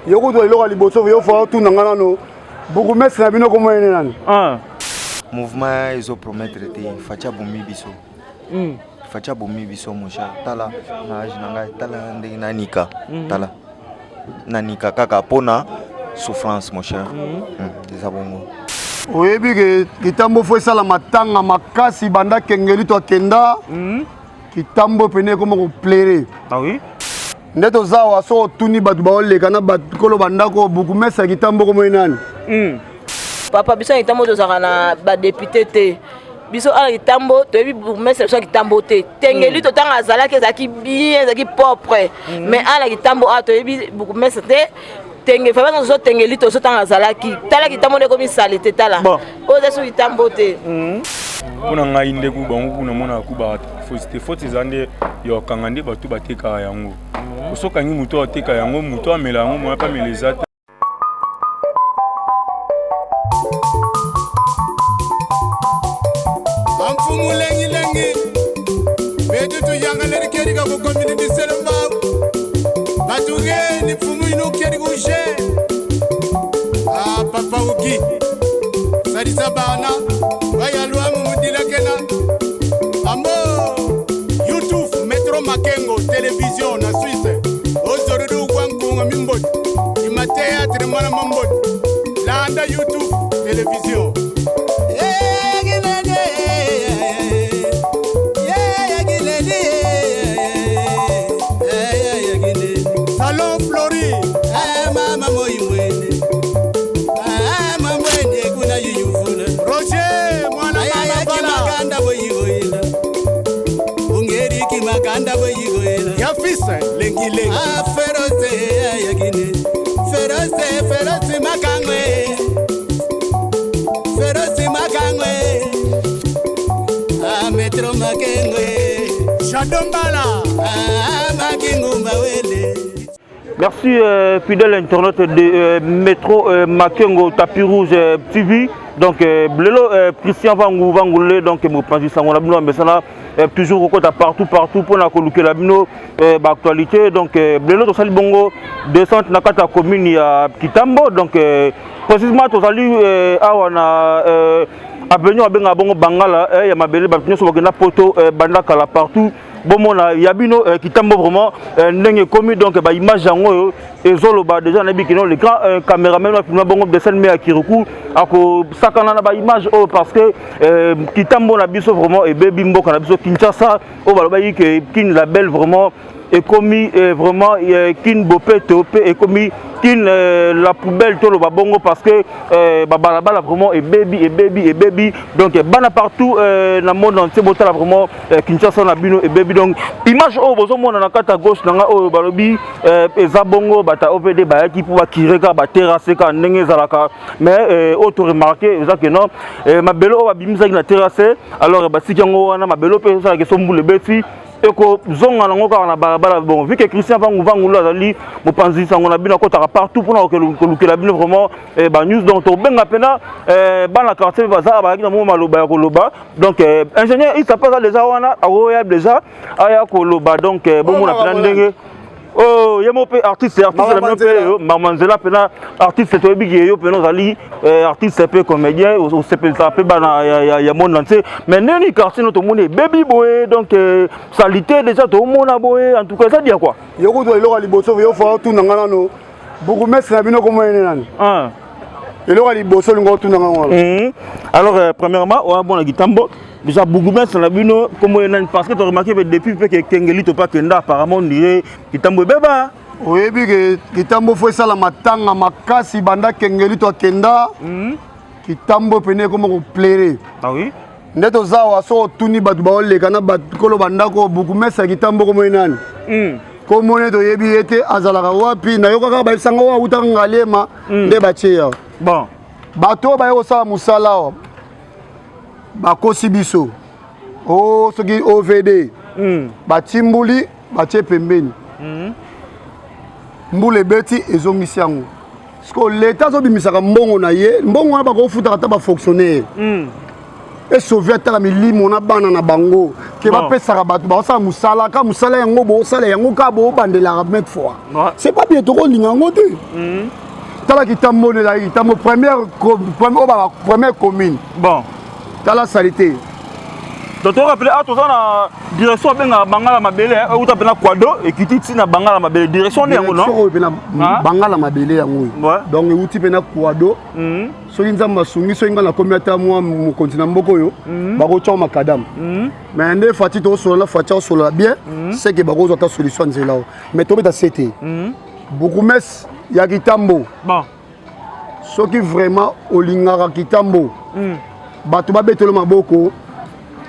Yo kutu eloko ya liboso yo fo otuna nga nano bourgmestre na bino komona ye nani? Ah. Mouvement ezo promettre te Fatshi abomi biso. Fatshi abomi biso mon cher. Tala na age na ngai, tala ndenge nanika. Tala. Nanika kaka pona souffrance mon cher. Eza bongo. Oyebi ke kitambo fo esala matanga makasi banda kengeli to akenda. Kitambo pene ekoma ko pleurer. Ah oui? Nde toza awa soki otuni bato baoleka na bato kolo bandako bourgmestre ya kitambo komoi nani? Papa, biso na Kitambo tozalaka na badepute te. Biso awa Kitambo toyebi bourgmestre biso ya Kitambo te. Tengeli totanga azalaki, ezalaki bien, ezalaki propre. Mais awa na Kitambo awa toyebi bourgmestre te. Tenge fa bana zo tengeli to tanga azalaki. Tala Kitambo nde ekomi salite tala. Oyo eza so Kitambo te. Mpo na ngai nde ku bango kuna monaka ku ba faute te, faute eza nde ya kokanga nde bato batekaka yango. Osokangi moto ateka yango, moto amela yango, moya mpe amela eza te. Amfumu lengi lengi betu tuyangaleri keri ka kukomini biselo mbabu batugeni mfumu inu keri kushe ah papa uki salisa bana bayalwamu mudilakena ambo YouTube Metro Makengo television na Suisse ozorudu kwankunga mimboti ima théâtre mwana mamboti landa YouTube television. Salon Flori. Mama moi mwene. Mama mwene kuna yuyufuna. Roger mwana mama bala. Makanda boyigoyela. Ungeri kimakanda boyigoyela. Ya fils lengi lengi. Ah feroze yagine. Feroze feroze makangwe. Feroze makangwe. Ah metro makengwe. Shadombala. Ah makingumba wele. Merci fidèle internaute de Metro Makengo Tapis Rouge TV. Donc lelo Christian Vangu Vangule donc mopanzi sango na bino mesana toujours kokota partout partout pona kolukela bino ba actualité. Donc lelo tosali bongo descente na kati ya commune ya Kitambo. Donc précisément tozali awa na avenue abenga bongo Bangala ya mabele bato nyonso bakenda poto bandakala partout. Bomona ya bino Kitambo vraiment ndenge ekomi. Donc ba image yango oyo ezoloba déjà nayebi kino le grand caméraman wa filma bongo dessin me ya Kirikou akosakana na ba image oyo parce que Kitambo na biso vraiment ebebi mboka na biso Kinshasa oyo balobaki ke Kin la belle vraiment ekomi vraiment Kin bopeto pe ekomi Kin la poubelle toloba bongo parce que ba balabala vraiment ebebi ebebi ebebi. Donc bana partout na monde entier botala vraiment Kinshasa na bino ebebi. Donc image oyo bozomona na kati ya gauche na nga oyo balobi eza bongo bata OVD bayaki mpo bakire kaka baterrasse kaka ndenge ezalaka. Mais oyo to remarqué eza ke non, mabele oyo babimisaki na terrasse alors basiki yango wana mabele mpe esalaka so mbula ebeti ekozonga nango kaka na balabala. Bon, vu que Christian Vangu Vangulu azali mopanzi sango na bino akotaka partout mpona kolukela bino vraiment ba news. Donc tobenga mpena bana quartier mpe baza bayaki na mwa maloba ya koloba. Donc ingénieur Issa mpe aza déjà wana, akoya déjà aya koloba. Donc bomona mpena ndenge oh ye moko mpe artiste artiste na bino mpe mama nzela mpena artiste toyebi ke yo mpena ozali artiste mpe comédien osepelisaka mpe bana ya monde entier. Mais ndeni quartier no tomoni ebebi boye, donc salité déjà tomona boye, en tout cas eza dia quoi. Yo kutu eloko ya liboso yo fo otuna nga nano bourgmestre na bino komona ye nani? Eloko ya liboso olinga otuna nga wana. Alors premièrement oya Kitambo déjà bourgmestre na bino kombo ye nani? Parce que to remarqué depuis mpe ke Kengeli to pa kenda apparemment on dirait Kitambo ebeba. Oyebi ke Kitambo fo esala matanga makasi banda Kengeli to akenda. Kitambo pene ekoma kopleurer. Ah oui? Nde toza awa soki otuni bato baoleka na bato kolo bandako bourgmestre ya Kitambo komoni nani? Komoni toyebi ye te, azalaka wapi? Nayokaka bayebisanga oyo awutaka Ngaliema nde batie awa. Bon. Bato oyo baye kosala mosala awa bakosi biso o soki OVD batimbuli batie pembeni, mbula ebeti ezongisi yango. Sikoyo leta azobimisaka mbongo na ye, mbongo wana bakofutaka ata bafonctionnaire. Esauve ataka milimo na bana na bango ke bapesaka bato baosala mosala ka mosala yango boosala yango kaka boobandelaka maintes fois. C'est pas bien, tokolinga yango te. Tala Kitambo, ezalaki Kitambo première oyo baka première commune. Bon. Tala saleté. Donc torappeler awa toza na direction abengaka Bangala Mabele, euta mpena Kwado, ekiti ntina Bangala Mabele, direction nde yango. Non, oyo mpena Bangala Mabele yango oyo. Donc euti mpena Kwado. Soki Nzambe asungi, soki ngai nakomi ata mwa mokonzi na mboka oyo, bakotya macadam. Mais nde Fati tokosolola, Fati akosolola bien, seke bakozwa ata solution ya nzela oyo. Mais tobeta se te, bourgmestre ya Kitambo, soki vraiment olingaka Kitambo, bato babetelo maboko,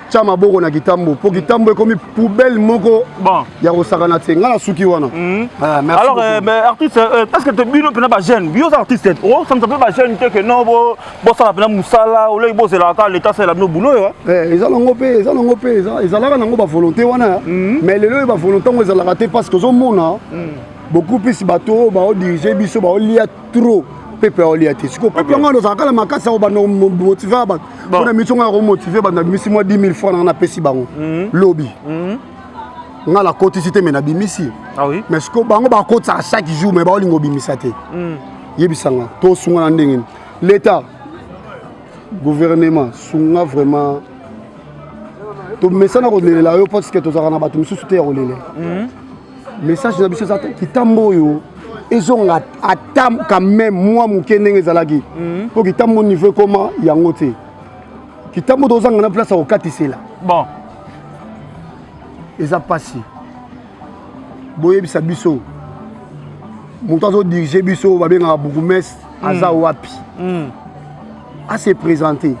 tia maboko na Kitambo, mpo Kitambo ekomi poubelle moko ya kosakana te. Ngai nasuki wana. Ah, merci. Alors mais artiste, est ce que bino mpena bajeune, bino oza artiste, osangisa mpe bajeune te ke non, bosala mpena mosala oleki, bozelaka kaka leta asalela bino boulot oyo? Eza nango mpe, eza nango mpe, ezalaka nango bavolonté wana. Mais lelo oyo bavolonté yango ezalaka te, parce que ozomona beaucoup plus bato oyo baodirige biso baolia trop, peuple aolia te. Sikoyo peuple yango wana ozalaka na makasi ya kobanda motiver bato. Mpona miso ngai yakomotiver bato, nabimisi mwa 10 000 francs nanga, napesi bango lobi. Nga nakotisi te, me nabimisi. Mais sikoyo bango bakotisaka chaque jour, mais baolinga obimisa te. Yebisanga, tosunga na ndenge nini? L'état, gouvernement, sunga vraiment. Tomesana kolelela yo, parce que tozalaka na bato mosusu te ya kolelela. Message na biso eza Kitambo oyo ezonga ata quand même mwa moke ndenge ezalaki, mpo Kitambo niveau ekoma yango te. Kitambo tozanga na place ya kokatisela. Bon. Eza mpasi. Boyebisa biso, moto azodirige biso babengaka bourgmestre aza wapi? Ase présenter.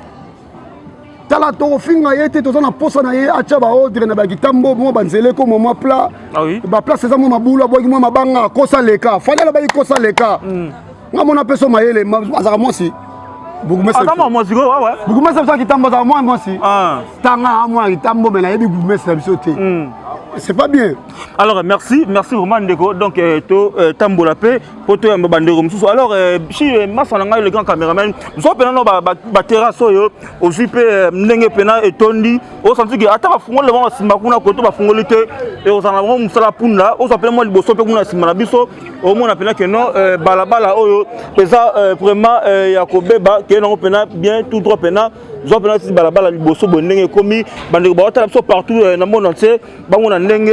Tala, tokofinga ye te, toza na posa na ye atya baordre na bakitambo, mwa banzela ekoma mwa plat. Baplace eza mwa mabulu, abwaki mwa mabanga, kosa leka. Fali alobaki kosa leka. Nga mona peso mayele, azalaka mwasi. Mwasi. Bourgmestre biso ya Kitambo azalaka mwa mwasi. Tanga mwana Kitambo, me nayebi bourgmestre na biso te, c'est pas bien. Alors merci, merci vraiment ndeko. Donc to tambola mpe po toyamba bandeko mosusu. Alors si masa na ngai le grand caméraman mosusu mpena no baterrasse oyo ozwi mpe ndenge mpena etondi, osanti ke ata bafungoli bango nsima kuna koto bafungoli te, ekozala na bango mosala punda. Ozwa mpena mwa liboso mpe kuna nsima na biso, omona mpena ke non, balabala oyo eza vraiment ya kobeba. Keye nango mpena bien tout droit, mpena zwa mpena ti balabala liboso boye ndenge ekomi. Bandeko baotala biso partout na monde entier, bango na ndenge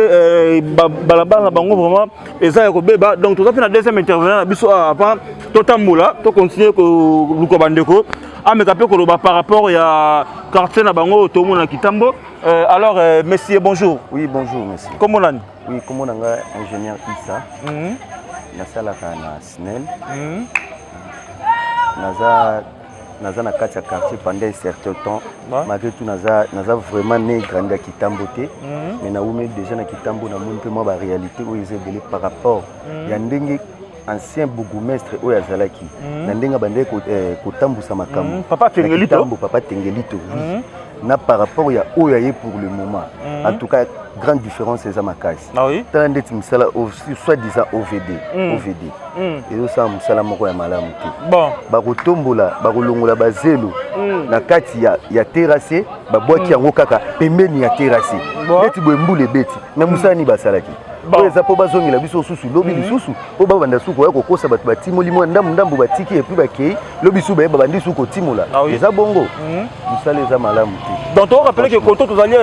balabala na bango vraiment eza ya kobeba. Donc toza mpe na deuxième intervenant na biso avant totambola, tocontinue koluka bandeko ameka mpe koloba par rapport ya quartier na bango oyo tomona Kitambo. Alors monsieur, bonjour. Oui, bonjour monsieur. Kombo nani? Oui, kombo na nga ingénieur Issa. Nasalaka na SNEL. Naza na kati ya quartier pendant un certain temps. Malgré tout, naza vraiment né, grandi ya Kitambo te, mais naumeli déjà na Kitambo. Namoni mpe mwa baréalité oyo eza ebele par rapport ya ndenge ancien bourgmestre oyo azalaki, na ndenge abandaki kotambusa makambo. Papa Tengelito. Papa Tengelito, oui. Na par rapport ya oyo aye pour le moment, en tout cas grande différence eza makasi. Tala ndeti mosala soit disant OVD. OVD ezosala mosala moko ya malamu te. Bakotombola, bakolongola bazelo na kati ya terrasse, babwaki yango kaka pembeni ya terrasse. Neti boye mbula ebeti, me mosala nini basalaki? Oyo eza mpo bazongela biso susu lobi lisusu, mpo babanda suku koya kokosa bato. Batimoli mwa ndambu ndambu, batiki, et puis bakei lobi su bayeba bandi su kotimola. Eza bongo, mosala eza malamu te. Donc torappeler ke koto tozali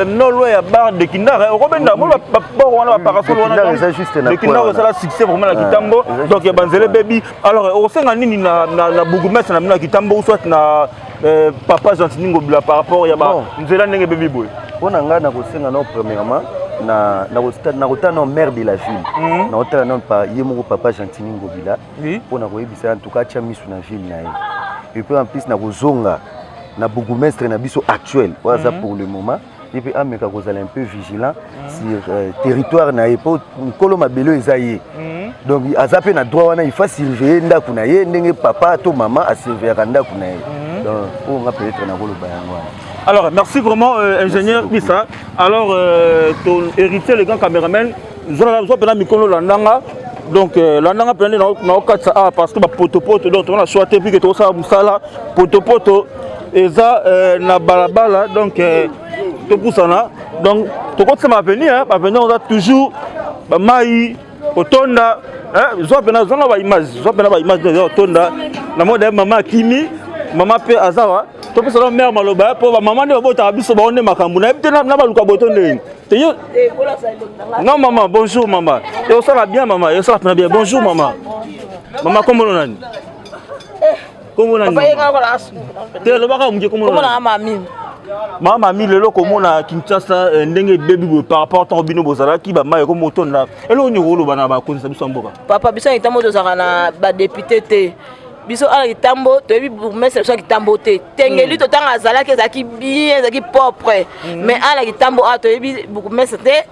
non loin ya bar de Kindar. Okobenda mo babord wana, baparasol wana de Kindar esala succès vraiment na Kitambo. Donc ya banzela ebebi. Alors okosenga nini na bourgmestre na bino ya Kitambo ou soit na papa Gentini Ngobila par rapport ya banzela ndenge ebebi boye? Mpo na ngai, nakosenga nao premièrement nakotala nao maire de la ville, nakotala nao ye moko papa Gentini Ngobila, mpo na koyebisa en tout cas atia misu na ville na ye. Et puis en plus nakozonga na bourgmestre na biso actuel oyo aza pour le moment, ye mpe ameka kozala un peu vigilant sur territoire na ye, mpo nkolo mabele oyo eza ye. Donc aza mpe na droit wana, il faut surveiller ndako na ye ndenge papa to mama asurveillaka ndako na ye. Donc oyo nga peut-être nakoloba yango wana. Alors, merci vraiment, ingénieur Issa. Alors, ton héritier, le grand caméraman, zola mpena mikolo landanga. Donc landanga mpenza nde naokatisa awa parce que bapotopoto, donc tozana choix te puisque tokosala mosala potopoto eza na balabala. Donc topusana, donc tokotisa baavenir, baavenir oza toujours bamai kotonda. Zwa mpena, zwanga baimage, zwa mpena baimage eza kotonda. Na mode ya mama akimi, mama mpe azawa. Topesa na mare maloba mpo bamama nde babotaka biso, bango nde makambo nayebi te na baluka boto ndeni te yo. Non mama, bonjour mama, osala bien mama, osala mpena bien. Bonjour mama. Mama, kombono nani? Kombo nani te? Lobaka moke, kombo nani? Mami. Mama Mami, lelo komona Kinshasa ndenge ebebi boye par rapport ntango bino bozalaki, bamai ekomotonda, eloko nini okoloba na bakonzi na biso ya mboka? Papa, biso na Kitambo tozalaka na badéputé te. Biso awa na Kitambo toyebi bourgmestre biso ya Kitambo te. Tengeli totanga azalaki, ezalaki bien, ezalaki propre. Mais awa na Kitambo awa toyebi bourgmestre te.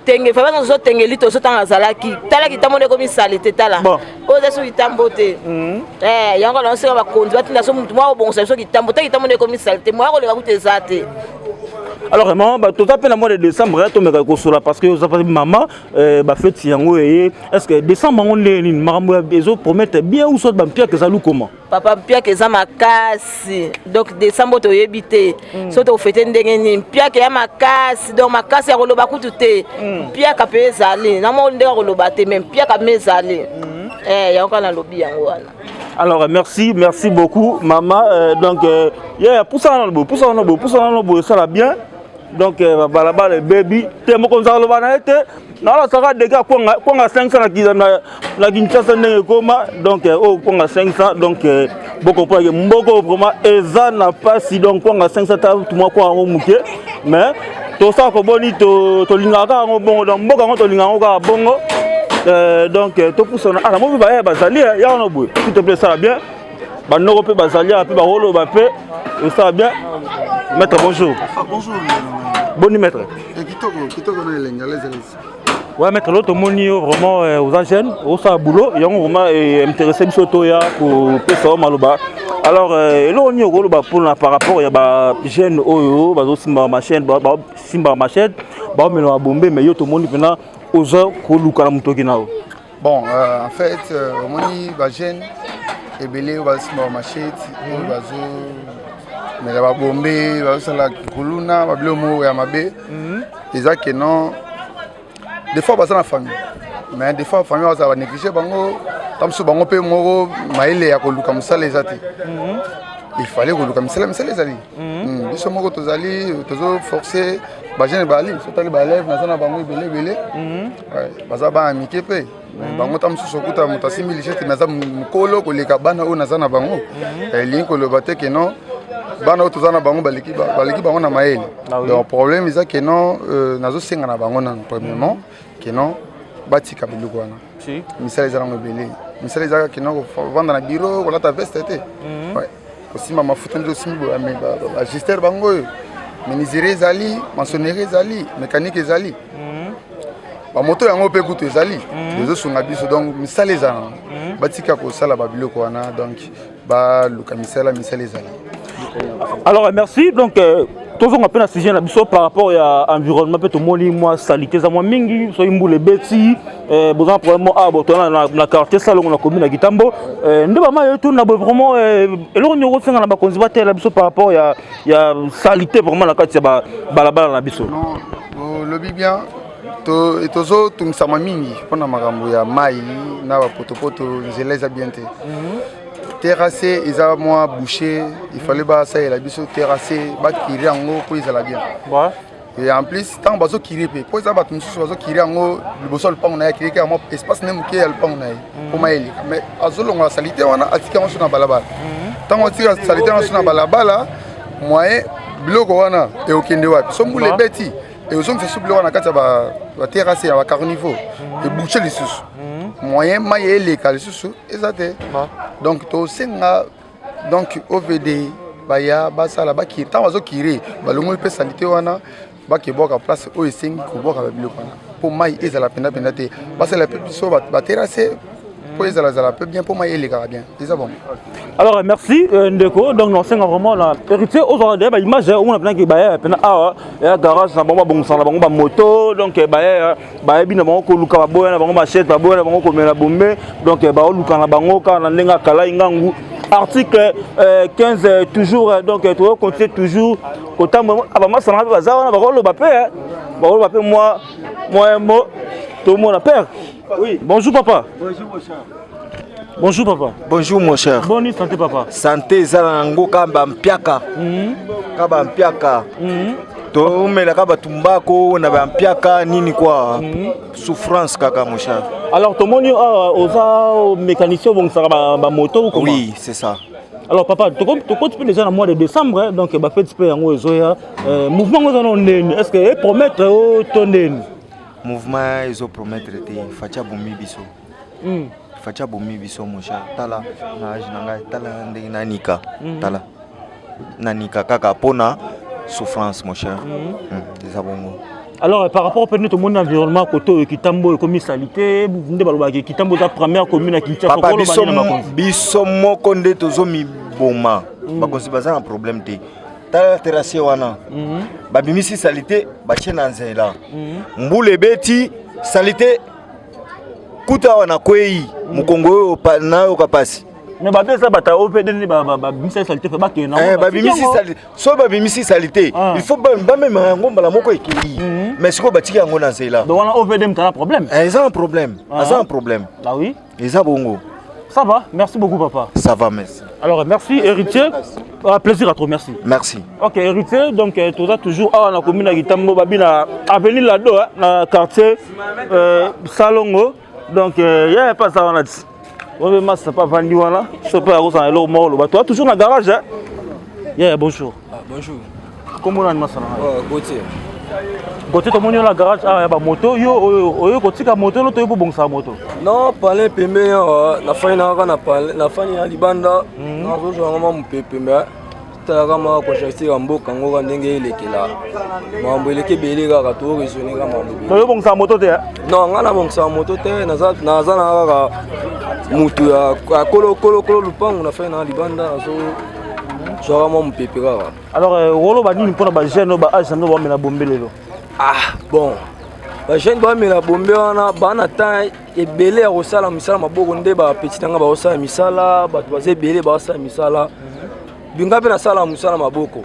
Tenge fa bana tozotengeli, tozotanga azalaki. Tala Kitambo nde ekomi sale te. Tala oyo eza so Kitambo te. Yango naoseka bakonzi batinda so mutu mwa kobongisa biso Kitambo te. Kitambo nde ekomi sale te, moya koleka kuta eza te. Alors mama, toza mpe na mois de décembre, tomeka kosola parce que oza mama, bafeti yango eye. Est ce que décembre yango ndenge nini, makambo ezopromettre bien ou soit bampiaka ezali comment? Papa, mpiaka eza makasi. Donc décembre toyebi te so tofete ndenge nini. Mpiaka ya makasi, donc makasi ya koloba kutu te. Mpiaka mpe ezali na moko ndenge ya koloba te, mais mpiaka mpe ezali. Yango kaka nalobi yango wana. Alors merci, merci beaucoup mama. Donc yeah, pusana na boye, pusana na boye, pusana na boye, esala bien. Donc balabala ebebi te, mokonzi akoloba na ye te. Nalasaka dega kwanga, kwanga 500 na Kinshasa ndenge ekoma. Donc oyo kwanga 500, donc bocomprendre ke mboko vraiment eza na pasi. Donc kwanga 500, ta tumwa kwanga yango moke, mais tosala koboni, tolingaka kaka yango bongo. Donc mboka yango tolingaka yango kaka bongo. Donc topusana ala mobi baya bazali ya wana boye, s'il te plaît, esala bien. Bandoko mpe bazali awa mpe bakoloba mpe, esala bien. Maître, bonjour. Ah, bonjour. Boni maître? Kitoko, kitoko na elengi, alaise, alaise. Ouais maître, lelo tomoni yo vraiment oza jeune, osala boulot yango vraiment intéressé biso toya kopesa yo maloba. Alors eloko nini okoloba mpona par rapport ya bajeune oyo bazosimba machine, basimba machine, baomela babombe, mais yo tomoni mpena oza koluka na motoki na yo? Bon, en fait, omoni bajeune ebele oyo bazosimba bamachete, oyo bazomela babombe, bazosala kuluna, babiloko moko ya mabe, eza ke non, des fois baza na famille, mais des fois famille bazala banéglige bango. Ta mosusu bango mpe moko mayele ya koluka mosala eza te. Il fallait koluka misala, misala ezali. Biso moko tozali tozoforce bajeune bali. Sotali baélève naza na bango ebele ebele, baza bana mike mpe bango. Ta mosusu okuta moto asimbi lichete, mais aza mokolo koleka bana oyo naza na bango. Elingi koloba te ke non, bana oyo toza na bango baleki bango na mayele. Donc problème eza ke non, nazosenga na bango nano premièrement ke non, batika biloko wana. Misala eza nango ebele. Misala ezaka ke non, kovanda na bureau, kolata veste te, kosimba mafuta nde osimbi baajusteur bango oyo. Menuiserie ezali, maçonnerie ezali, mécanique ezali, bamoto yango mpe kutu ezali, ezosunga biso. Donc misala eza nango, batika kosala babiloko wana, donc baluka misala, misala ezali. Alors merci. Donc tozonga mpe na sujet na biso par rapport ya environnement. Mpe tomoni mwa saleté eza mwa mingi. Soki mbula ebeti, boza na problème awa. Botona na quartier Salongo, na commune ya Kitambo, nde bama etuna boye. Vraiment eloko nini okosenga na bakonzi batela biso par rapport ya saleté vraiment na kati ya balabala na biso? Olobi bien, tozotungisama mingi mpona makambo ya mai na bapotopoto. Nzela eza bien te, terrasse eza mwa bouché. Il fallait basalela biso terrasse, bacurer yango mpo ezala bien. Et en plus, ntango bazocurer mpe, mpo eza bato mosusu bazocurer yango liboso ya lopango na ye, acurer kaka mwa espace ne moke ya lopango na ye mpo mai eleka, mais azolongola saleté wana, atika yango so na balabala. Ntango atika saleté wana so na balabala, moyen biloko wana ekokende wapi? So mbula ebeti, ekozongisa so biloko wana na kati ya baterrasse, ya bacarniveau, ebouche lisusu, moyen mai eleka lisusu eza te. Donc tosenga donc OVD baya basala bacurer. Ntango bazocurer, balongoli mpe saleté wana, bakebwaka place oyo esengi kobwaka babiloko wana mpo mai ezala mpenza te. Basala mpe biso baterrasse. Mpo ezalazala mpe bien, mpo mai elekaka bien, eza bon. Alors merci ndeko. Donc nasenga vraiment na héritier ozwaka deya baimage omona mpenaki baya mpena awa ya garage na bango, babongisaka na bango bamoto. Donc baya bayebi na bango koluka, baboya na bango machete, baboya na bango komela bombe. Donc baoluka na bango kaka na ndenge akalai ngangu. Article 15 toujours. Donc tokocontinue toujours kotambola. Bamasanga mpe baza wana, bakoloba mpe, bakoloba mpe mwa mwa mo tomona. Père, Oui. Bonjour papa. Bonjour mon cher. Bonjour papa. Bonjour mon cher. Bonne santé papa. Santé eza na yango kaka bampiaka. Kaka bampiaka. Tomelaka batumbako na bampiaka nini kwa. Souffrance kaka, mon cher. Alors tomoni awa oza mécanicien, obongisaka bamoto ou comment? Oui, c'est ça. Alors papa, tokoti mpe déjà na mois de décembre, hein, donc bafeti mpe yango ezoya. Mouvement yango eza na ndeni, est ce que epromettre o to ndeni? Mouvement ezopromettre te. Fatshi abomi biso. Fatshi abomi biso, mon cher. Tala na age na ngai, tala ndenge nanika. Tala nanika kaka mpona souffrance, mon cher. Eza bongo. Alors par rapport mpe nde tomoni environnement kote oyo, Kitambo ekomi salité, nde balobaka Kitambo eza première commune ya Kinshasa. Papa, koloba biso, nini na bakonzi? Biso moko nde tozomiboma. Bakonzi baza na problème te. Tala terrasse wana, babimisi saleté, batie na nzela. Mbula ebeti, saleté kuta awa, nakwei mokongo oyo nayoka pasi. Mais babe eza bato oyo mpe ndenge babimisa saleté mpe bakende. Babimisi saleté, soki babimisi saleté, il faut bamema yango mbala moko ekei, mais sikoyo batiki yango na nzela. Donc wana OVD mutala problème. Eza un problème, aza un problème. Ah oui. Eza bongo. Ça va, merci beaucoup papa. Ça va, merci. Alors merci héritier, ah, plaisir à trop, merci. Merci. Ok héritier, donc toza toujours awa na commune ya Kitambo, babi na avenue Lado, hein, na quartier Salongo. Donc ya pas ça wana ti oyo masa pa vandi wana so mpe akozala eloko moko loba. Toza toujours na garage, hein? Yeah, bonjour. Ah, bonjour. Kombo nani, masala? Oh, Gauthier. Gauthier, tomoni yo na garage awa ya bamoto. Yo oyo oyo kotika moto no toyo bobongisaka moto? Non, palin pembeni awa, nafandi na kaka na palin, nafandi na libanda, nazozwa yango mwa mopepe, mais talaka mwa conjoncture ya mboka yango kaka ndenge elekela. Makambo eleki ebele kaka, toraisonne kaka makambo ebele. Toyo bongisaka moto te, eh? Non, ngai nabongisaka moto te, naza na kaka mutu ya kolo kolo kolo lupango, nafandi na libanda, nazozwaka mwa mopepe kaka. Alors oloba nini mpona bajeune oyo baage na bino bamela bombe lelo? Ah bon, bajeune bamela bombe wana baa na temps ebele ya kosala misala maboko. Nde bapeti na nga bakosala misala, bato baza ebele bakosala misala. Binga mpe nasala mosala maboko,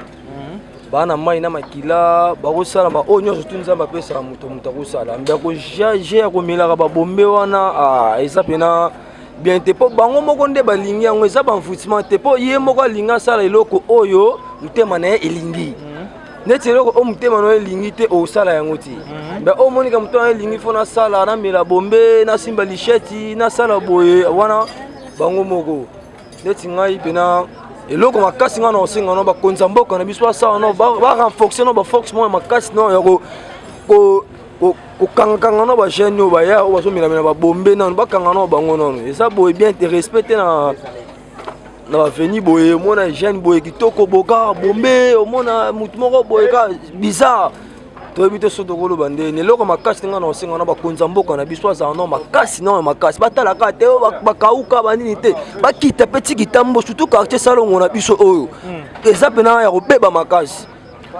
baa na mai na makila, bakosala oyo nyonso tu Nzambe apesaka moto. Moto akosala mbe akojaje ya komelaka babombe wana, ah, eza mpena bien te, mpo bango moko nde balingi yango. Eza baenvoûtement te, mpo ye moko alingi asala eloko oyo motema na ye elingi. Neti eloko oyo motema na yo elingi te, osala yango te. Me oyo omonika motema na yo elingi, fo nasala, namela bombe, nasimba lisheti, nasala boye wana, bango moko. Neti ngai mpena eloko makasi ngai na kosenga no bakonzi ya mboka na biso basala no barenforce no baforce moko ya makasi no ya kokangakanga no bajeune oyo baya oyo bazomelamela babombe nano, bakanga no bango nano. Eza boye bien te, respect te na baveni boye. Omona jeune boye kitoko boka bombe, omona motu moko boye ka bizarre, toyebi te so tokoloba ndeni. Eloko makasi ngai na kosenga na bakonzi ya mboka na biso azala no makasi no ya makasi, batalaka te oyo bakauka banini te, bakita mpe ti Kitambo, surtout quartier Salongo na biso oyo eza mpena ya kobeba makasi.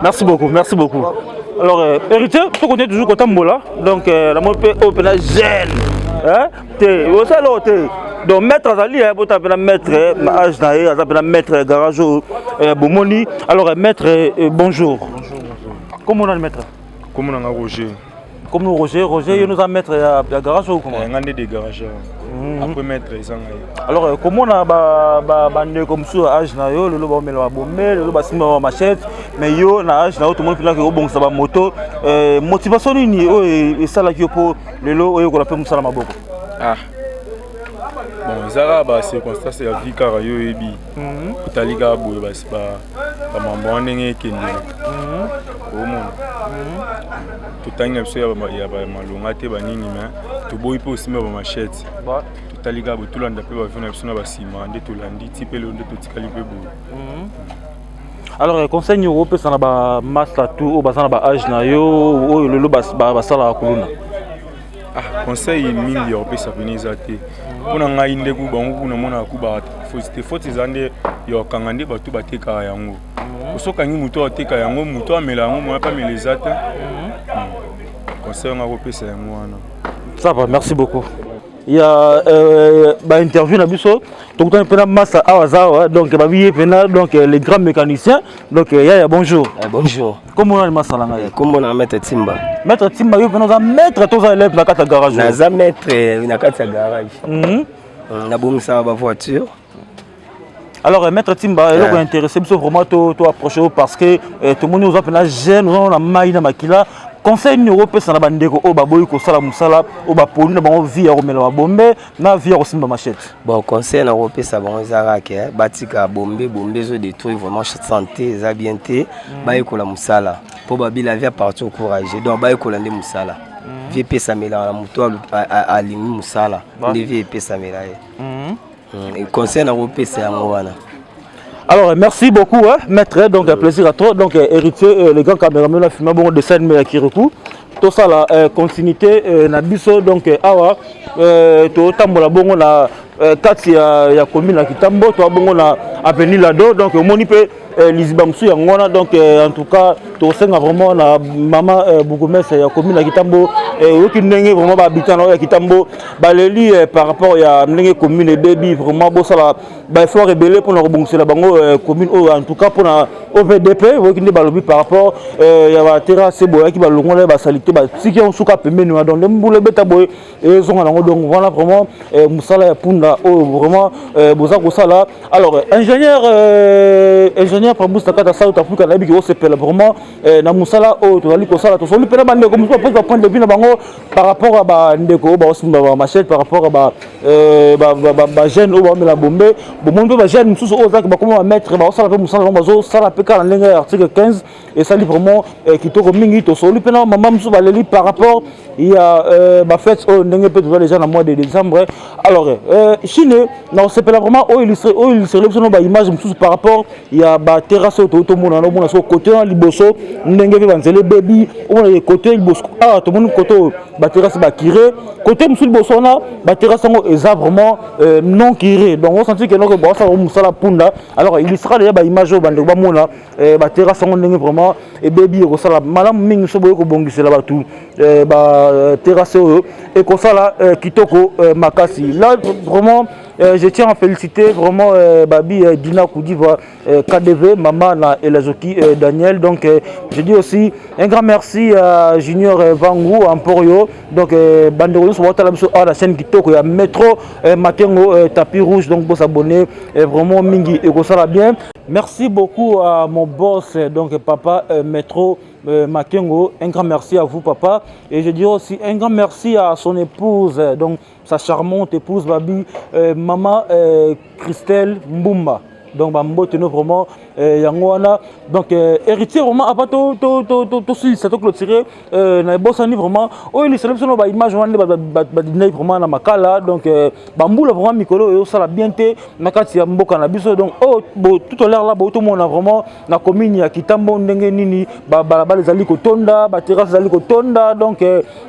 Merci beaucoup, merci beaucoup. Alors, héritier, faut continuer toujours kotambola. Donc, la moi pe oyo pena jeune. Hein? Te, osala oyo te. Donc maître azali, hein, bota pena maître, ma âge na ye, aza pena maître garage oyo, bomoni. Alors maître, bonjour. Bonjour, bonjour. Comment on a le maître? Kombo na nga Roger. Comme Roger, Roger, yo nous a maître ya garage ou comment? Nga nde de garageur. Après maître eza ngai. Alors comment na ba ba bandeko mosusu ya âge na yo lelo baomela babombe, lelo basimba ba machette, mais yo na âge na yo tomoni mpena obongisa bamoto, motivation nini oyo esalaki yo mpo lelo oyekola mpe mosala maboko? Ah bon, eza kaka bacirconstance ya vie kaka, yo oyebi, otali kaka boye bamambo wana ndenge ekendele, omona totangi na biso ya bamalonga te banini, mais toboyi mpe osimba bamachete. Totali kaka boye, tolanda mpe bavie na biso na basima nde tolandi ti mpe lelo nde totikali mpe boye. Alors conseil nini okopesa na bamasta tu oyo baza na baage na yo, oyo lelo basalaka kuluna? Ah, conseil mingi ya kopesa pene eza te. Mpo na ngai nde ku bango kuna monaka ku ba faute te, faute eza nde ya kokanga nde bato batekaka yango. Osokangi moto ateka yango, moto amela yango, moya mpe amela eza te. Conseil nga kopesa yango wana. Ça va, merci beaucoup. Ya bainterview na biso, tokutani mpena masa awa aza awa, donc babi ye mpena, donc les grands mécaniciens. Donc yaya, bonjour. Bonjour. Kombo nani, masala ngai? Kombo na Maître Timba. Maître Timba, yo mpena oza maître to oza élève na kati ya garage? Naza maître na kati ya garage. Nabongisaka bavoiture. Alors Maître Timba, eloko intéressé biso vraiment to approché yo parce que tomoni oza mpena jeune, oza na mai na makila. Conseil nini okopesa na bandeko oyo baboyi kosala mosala, oyo baponi na bango vie ya komela babombe na vie ya kosimba machette? Bon, conseil nakopesa bango eza kaka batika bombe. Bombe ezodétruire vraiment santé, eza bien te. Bayekola mosala, mpo babi la vie appartient au courageux. Donc bayekola nde mosala. Vie epesamelaka na moto alingi mosala, nde vie epesamela ye. Conseil nakopesa yango wana. Alors, merci beaucoup, hein, maître. Donc, un plaisir à toi. Donc, héritier, le grand caméraman, a filmé bon dessin mais à Kirikou. Tout ça, la continuité, na biso. Donc, awa, to tambola bongo na kati ya commune ya Kitambo, to bongo na avenue Lado. Donc, omoni pe liziba mosusu yango wana. Donc, en tout cas, tosenga vraiment na mama bourgmestre ya commune ya Kitambo, oyoki ndenge vraiment bahabitant na oyo ya Kitambo baleli par rapport ya ndenge commune ebebi. Vraiment, bosala baeffort ebele mpona kobongisela bango commune oyo. En tout cas, mpona OVDP, oyoki nde balobi par rapport ya baterrasse boyaki balongola basali te, batiki yango suka pembeni wana. Donc nde mbula ebeta boye, ezonga nango. Donc voilà, vraiment mosala ya punda oyo vraiment boza kosala. Alors, ingénieur Pambus na kati ya South Africa, nayebi ke osepela vraiment na mosala oyo tozali kosala. Tosoli mpena bandeko mosusu bapesi bapoint de vue na bango par rapport ya bandeko oyo baosimba bamachete, par rapport ya bajeune oyo baomela bombe. Bomoni mpe bajeune mosusu oyo ozalaki bakoma bamaître, baosala mpe mosala bango, bazosala mpe kaka na ndenge ya article 15. Esali vraiment kitoko mingi. Tosoli mpe na mama mosusu baleli par rapport ya bafête oyo, ndenge mpe toza déjà na mois de décembre. Alors, chine na kosepela vraiment oyo illustré biso no baimage mosusu par rapport ya baterrasse oyo tomona. Omona so côté wana liboso, ndenge mpe banzela ebebi. Omona côté liboso awa, tomoni côté oyo baterrasse bacuré, côté mosusu liboso wana baterrasse yango eza vraiment non curé. Donc osenti ke noko baosala mosala punda. Alors, illustrera déjà baimage oyo, bandeko bamona baterrasse yango ndenge vraiment ebebi. Ekosala malamu mingi so boye kobongisela bato baterrasse oyo, ekosala kitoko makasi. Là vraiment, je tiens à féliciter vraiment Babi Dina Koudiva KDV, Mama na Elazoki Daniel. Donc je dis aussi un grand merci à Junior Vangu Emporio. Donc bandeko nyonso botala biso awa na chaîne kitoko ya Metro Makengo Tapis Rouge. Donc bosabonner vraiment mingi, ekosala bien. Merci beaucoup à mon boss, donc papa Metro Makengo. Un grand merci à vous, papa. Et je dis aussi un grand merci à son épouse, donc sa charmante épouse Babi, maman Christelle Mbumba. Donc bambote no vraiment yango wana. Donc héritier, vraiment, apa tosilisa, toclôturer na ebosani vraiment oyo ilisala biso no baimage wana nde badinai vraiment na Makala. Donc bambula vraiment mikolo oyo osala bien te na kati ya mboka na biso. Donc oyo tout à l'heure là, botomona vraiment na commune ya Kitambo ndenge nini balabala ezali kotonda, baterrasse ezali kotonda. Donc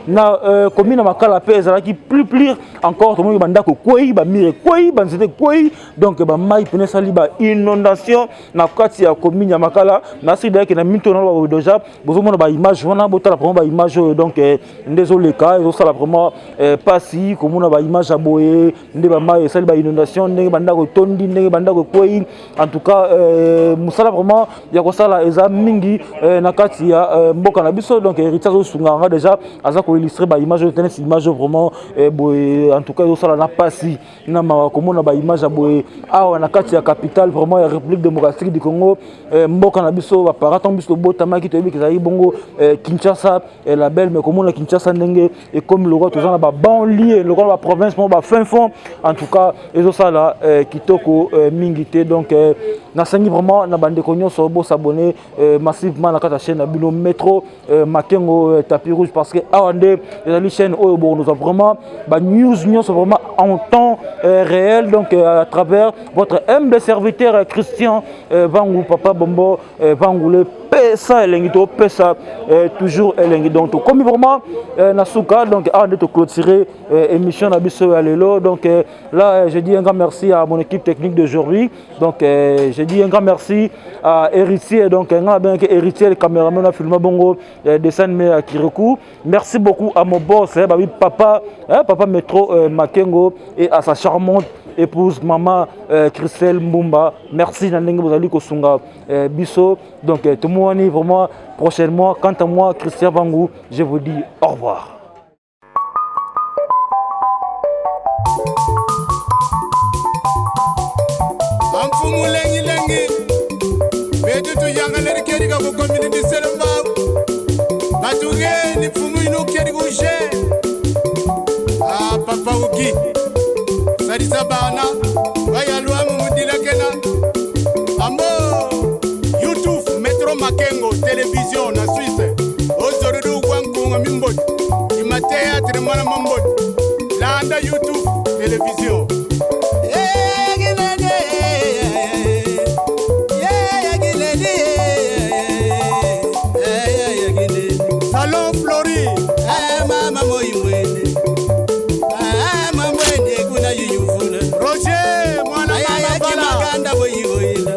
na commune ya Makala mpe ezalaki plus pire encore. Tomoni bandako ekwei, bamurs ekwei, banzete ekwei. Donc bamai pene esali bainondation na kati ya commune ya Makala. Nasili dayaki na minto na déjà bozomona baimage wana, botala vraiment baimage oyo. Donc nde ezoleka, ezosala vraiment pasi komona baimage ya boye, nde bamai esali bainondation, ndenge bandako etondi, ndenge bandako ekwei. En tout cas, mosala vraiment ya kosala eza mingi na kati ya mboka na biso. Donc héritier azosunga nga déjà, aza koillustre baimage oyo tenesi image oyo vraiment boye. En tout cas, ezosala na pasi na mawa komona baimage ya boye awa na kati ya capitale vraiment ya République démocratique du Congo, mboka na biso baparent. Ntango biso tobotamaki, toyebi ezali bongo Kinshasa la belle. Mais komona Kinshasa ndenge ekomi, lokola toza na babanlieue, lokola baprovince moko bafin fond, en tout cas ezosala kitoko mingi te. Donc nasengi vraiment na bandeko nyonso bosabonner massivement na kati ya chaîne na bino Metro Makengo Tapis Rouge, parce que awa nde ezali chaîne oyo bokozwa vraiment banews nyonso vraiment en temps réel, donc à travers votre humble serviteur. serviteur Christian Vangu, papa Bombo Vangoule, pesa elengi to pesa toujours elengi. Donc tokomi vraiment na suka, donc awa nde toclôturer émission na biso ya lelo. Donc là, je dis un grand merci à mon équipe technique d'aujourd'hui. Donc je dis un grand merci à Héritier, donc un grand bien Héritier, le caméraman a filmé bongo dessin animé à Kirikou. Merci beaucoup à mon boss, hein, babi papa, hein, papa Metro Makengo, et à sa charmante épouse maman Christelle Mbumba. Merci na ndenge bozali kosunga biso. Donc tomoni vraiment prochainement. Quant à moi, Christian Vangu, je vous dis au revoir. Amfumu lengi betu tuyangaleri kerika ku community selembao batugeni mfumu ino keri kushe. Ah, papa uki salisa bana bayalwamu mudilakena ambo YouTube Metro Makengo télévision na Suisse ozorudu kwankunga mimboti imateatre mwana mamboti landa YouTube télévision. Salon Flori. Mama moi mwene. Mama mwene kuna yuyufuna. Roger mwana mama bala. Kimakanda boyigoyela.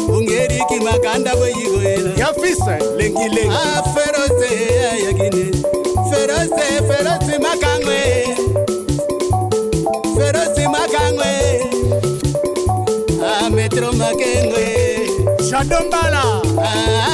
Ungeri kimakanda boyigoyela. Ya fils lengi lengi. Ah ferose ayagine. Ferose ferose makangwe. Ferose makangwe. Ah Metro Makengwe. Shadombala. Ah